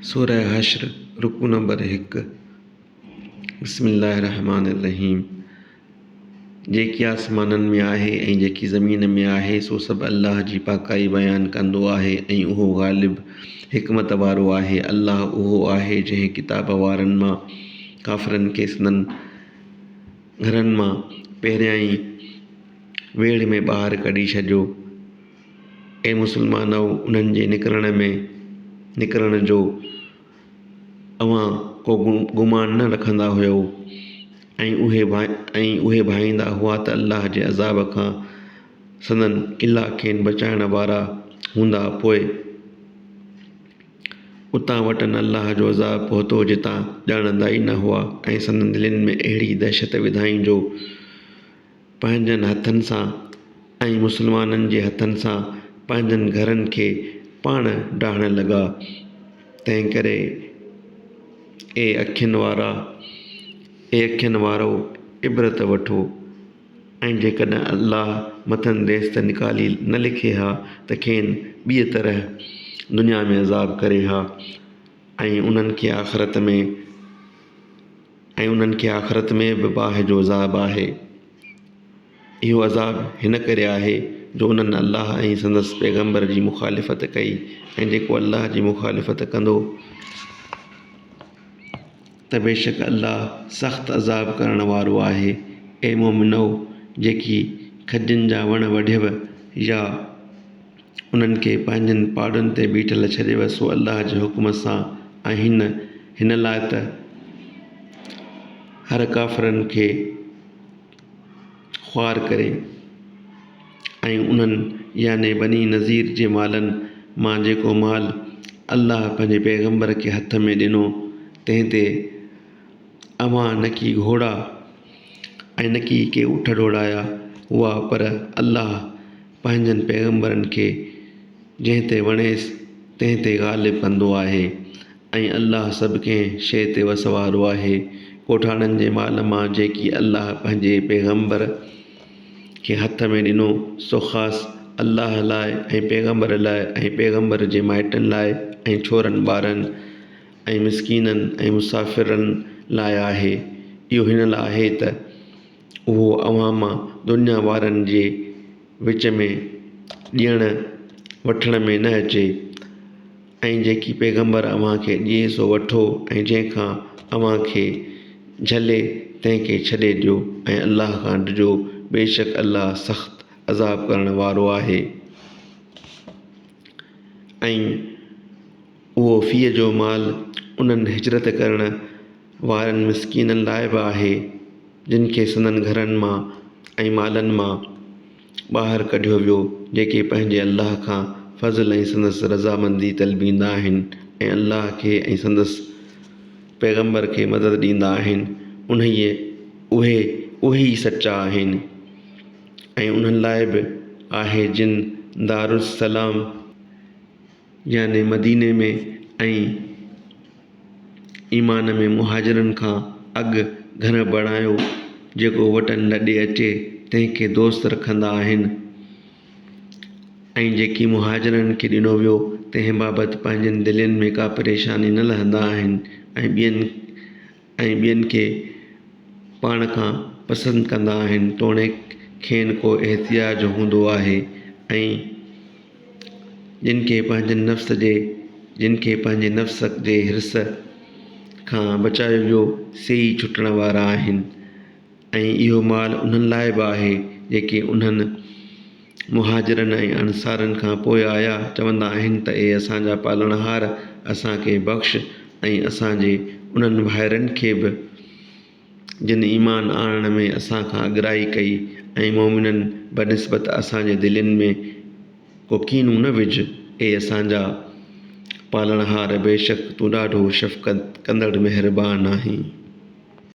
سوره حشر، رڪوع نمبر هڪ، بسم الله الرحمٰن الرحيم جيڪي آسمانن ۾ آهي ۽ جيڪي زمين ۾ آهي سو سڀ الله جي پاڪائي بيان ڪندو آهي ۽ اهو غالب حڪمت وارو آهي. الله اهو آهي جنهن ڪتاب وارن مان ڪافرن کي سندن گهرن مان پهريائين ويڙهه ۾ ٻاهر ڪڍي ڇڏيو. اي مسلمانؤ! انهن جي نڪرڻ ۾ نڪرڻ جو اوهان ڪو گمان نه رکندا هيؤ ۽ اهي ۽ اهي ڀائيندا هئا ته الله جي عذاب کان سندن قلعا کين بچائڻ وارا هوندا پوء اتان وٽن الله جو عذاب پهتو جتان ڄاڻندا ئي نه هئا ۽ سندن دلين ۾ اهڙي دهشت وڌائين جو پنهنجن هٿن سان ۽ مسلمانن جي هٿن سان پنهنجن گهرن کي پاڻ ڊاهڻ لڳا. تنهنڪري اي اکين وارا، اي اکين وارؤ! عبرت وٺو ۽ جيڪڏهن الله مٿن ديس نيڪالي نه لکي ها ته کين ٻيء طرح دنيا ۾ عذاب ڪري ها ۽ انهن کي آخرت ۾. ۽ انهن کي آخرت ۾ به باهه جو عذاب آهي. اهو عذاب هن ڪري آهي جو انهن الله ۽ سندس پيغمبر جي مخالفت ڪئي ۽ جيڪو الله جي مخالفت ڪندو ته بيشڪ الله سخت عذاب ڪرڻ وارو آهي. اي مؤمنؤ! جيڪي کجين جا وڻ وڍيو يا انهن کي پنهنجن پاڙن تي بيٺل ڇڏيو سو الله جي حڪم سان ۽ هن هن لاء ته هر ڪافرن کي خوار ڪري ۽ انهن يعني بني نضير جي مالن مان جيڪو مال الله پنهنجي پيغمبر کي هٿ ۾ ڏنو تنهن تي اوهان نڪي گهوڙا ۽ نڪي ڪي اٺ ڊوڙايا هئا پر الله پنهنجن پيغمبرن کي جنهن تي وڻيس تنهن تي غالب ڪندو آهي ۽ الله سڀ ڪنهن شيء تي وس وارو آهي. ڳوٺاڻن جي مال مان جيڪي الله پنهنجي پيغمبر کي هٿ ۾ ڏنو سو خاص الله لاء ۽ پيغمبر لاء ۽ پيغمبر جي مائٽن لاء ۽ ڇورن ٻارن ۽ مسڪينن ۽ مسافرن لاء آهي. اهو هن لاء آهي ته اهو اوهان مان دنيا وارن جي وچ ۾ ڏيڻ وٺڻ ۾ نه اچي ۽ جيڪي پيغمبر اوهان کي ڏئي سو وٺو ۽ جنهن کان اوهان کي جهلي تنهن کي ڇڏي ڏيو ۽ الله کان ڊڄو بيشڪ الله سخت عذاب ڪرڻ وارو آهي. ۽ اهو فيء جو مال انهن هجرت ڪرڻ وارن مسڪينن لاء به آهي، جن کي سندن گهرن مان ۽ مالن مان ٻاهر ڪڍيو ويو، جيڪي پنهنجي الله کان فضل ۽ سندس رضامندي طلبيندا آهن ۽ الله کي ۽ سندس پيغمبر کي مدد ڏيندا آهن، انهيء اهي اهي ئي سچا آهن ۽ انهن لاء به آهي جن دارالسلام، يعني مديني ۾، ۽ ايمان ۾ مهاجرن کان اڳ گهر بڻايو، جيڪو وٽن لڏي اچي تنهن کي دوست رکندا آهن ۽ جيڪي مهاجرن کي ڏنو ويو تنهن بابت پنهنجين دلين ۾ ڪا پريشاني نه لهندا آهن ۽ ٻين ۽ ٻين کي پاڻ کان پسند ڪندا آهن توڻي کين ڪو احتياج هوندو آهي ۽ جن کي پنهنجن نفس جي جن کي پنهنجي نفس جي حرص کان بچايو ويو سي ئي ڇٽڻ وارا آهن ۽ اهو مال انهن لاء به آهي جيڪي انهن مهاجرن ۽ انصارن کان پوء آيا، چوندا آهن ته اي اسان جا پالڻهار! اسان کي بخش ۽ اسان جي انهن ڀائرن کي به جن ايمان آڻڻ ۾ اسان کان اڳرائي ڪئي ۽ مؤمنن بنسبت اسان جي دلين ۾ ڪو ڪينو نه وجهه، اي اسان جا پالڻهار! بيشڪ تون ڏاڍو شفقت ڪندڙ مهربان آهين.